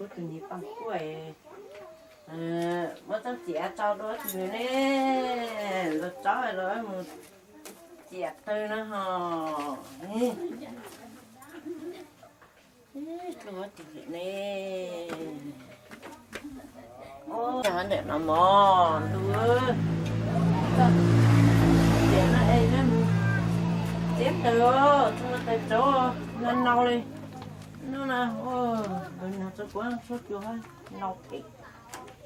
Tus niag Paj Kuj, muab tsob txiav tso dua tus ne, los tsob los mus txiav tawg no ho. Ib tug ua tim lwm ne. Ub, ntawm no mog ntu. Tiam no es yog mus txiav taws os, txog taws tsauv no nau li. Hnub no, hnub no txog kuv tshuab cua nau pem.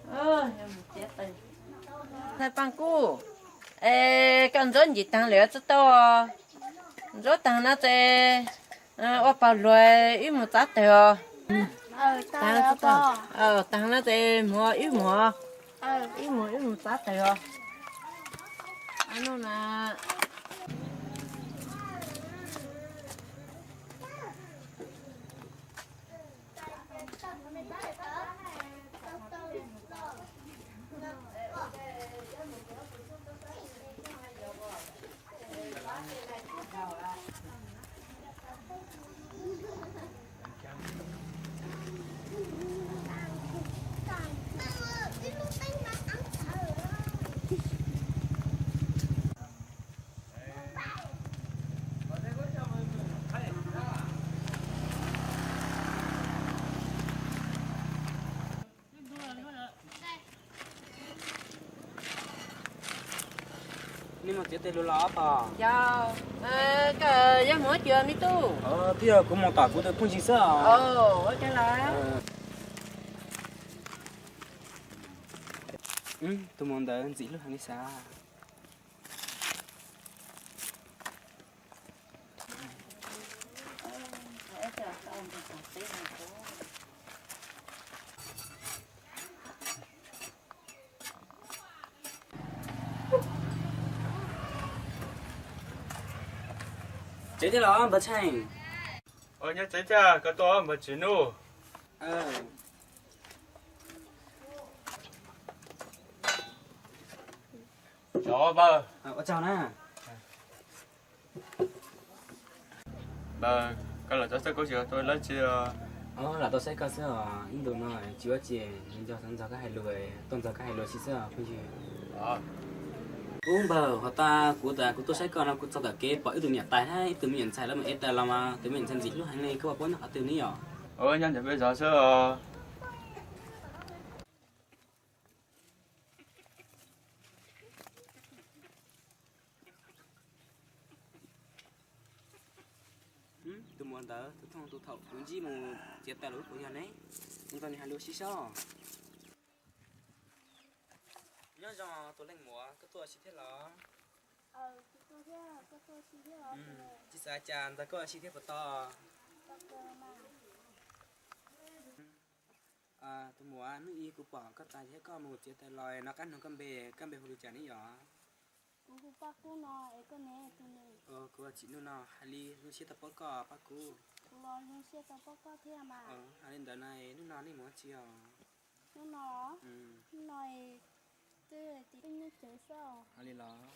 Yog mus txiav taws. Thaj Paj Kuj, es koj ntxuav ncim taag lawm txhob tau. Ntxuav taag no ces ua pog luag wb mus txav taws os. Taag no ces mus wb mus, wb mus wb mus txav taws os. Nej mus txiav taws lug los pog? Yog, koj yuav mus ua cas me tub? Twb yog kuv mus tom kuv tus phooj ywg xwb os. Tus muam ntawd ntxim hlub heev li xav. Tsev thiab los npawg Tsheej? Nyob tsev thiab, koj tuaj npawg Tsim Nuj. Ua tsaug na. Npawg, koj lam tau saib kuv tsis tau lawv tsi? Lam tau saib koj xwb os, ib ntus no tsis ua cas, nco ntsoov koj hais lus, tuaj ntsoov koj hais lus xwb xwb os phooj ywg. Ub npawg, hos tas kuv tas kuv tuaj saib koj no kuv txog tom kev pom wb tus niam tais thiab ib tug me nyuam ntxhais lawv mus ev taws los mas tus me nyuam ntxhais ntxim hlub heev li, koj puas pom nyob qhov twg ne yom? Nyob ntawm peb zos xwb os. Tus muam ntawd tus thooj tus thaum kuv ntsib mus txiav taws los wb puas yog ne? Kuv nrog nws hais lus sib sab. Nyob zoo tus leej muam, koj tuaj ua si thiab los? Tsis xav cas ntxov koj ua si thiab puas tau? Tus muam, hnub ib kuv pom koj tas thiab koj mus txiav taws los no qab nug koj npe, koj npe hu li cas ne yom? Kuv hu Paj Kub no, es koj ne? Kuv Tsim Nuj no, hais li zoo siab tau pom koj Paj Kub. Kuv los zoo siab tau pom koj thiab mas. Hais li ntawd no, hnub no nej mus ua tsi os? Hnub no, hnub no twb tim peb nyob tsev xwb. Hais li los,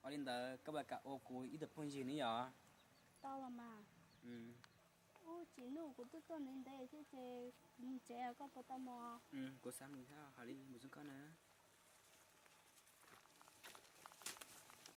ua li ntawd koj puas kam ua kuv ib tug phooj ywg ne yom? Tau los mas. Ub, Tsim Nuj, kuv twb tuaj ntev ntev thiab ces kuv mus tsev, koj puas tau mus? Kuv xav mus thiab, hais li mus zoo koj na.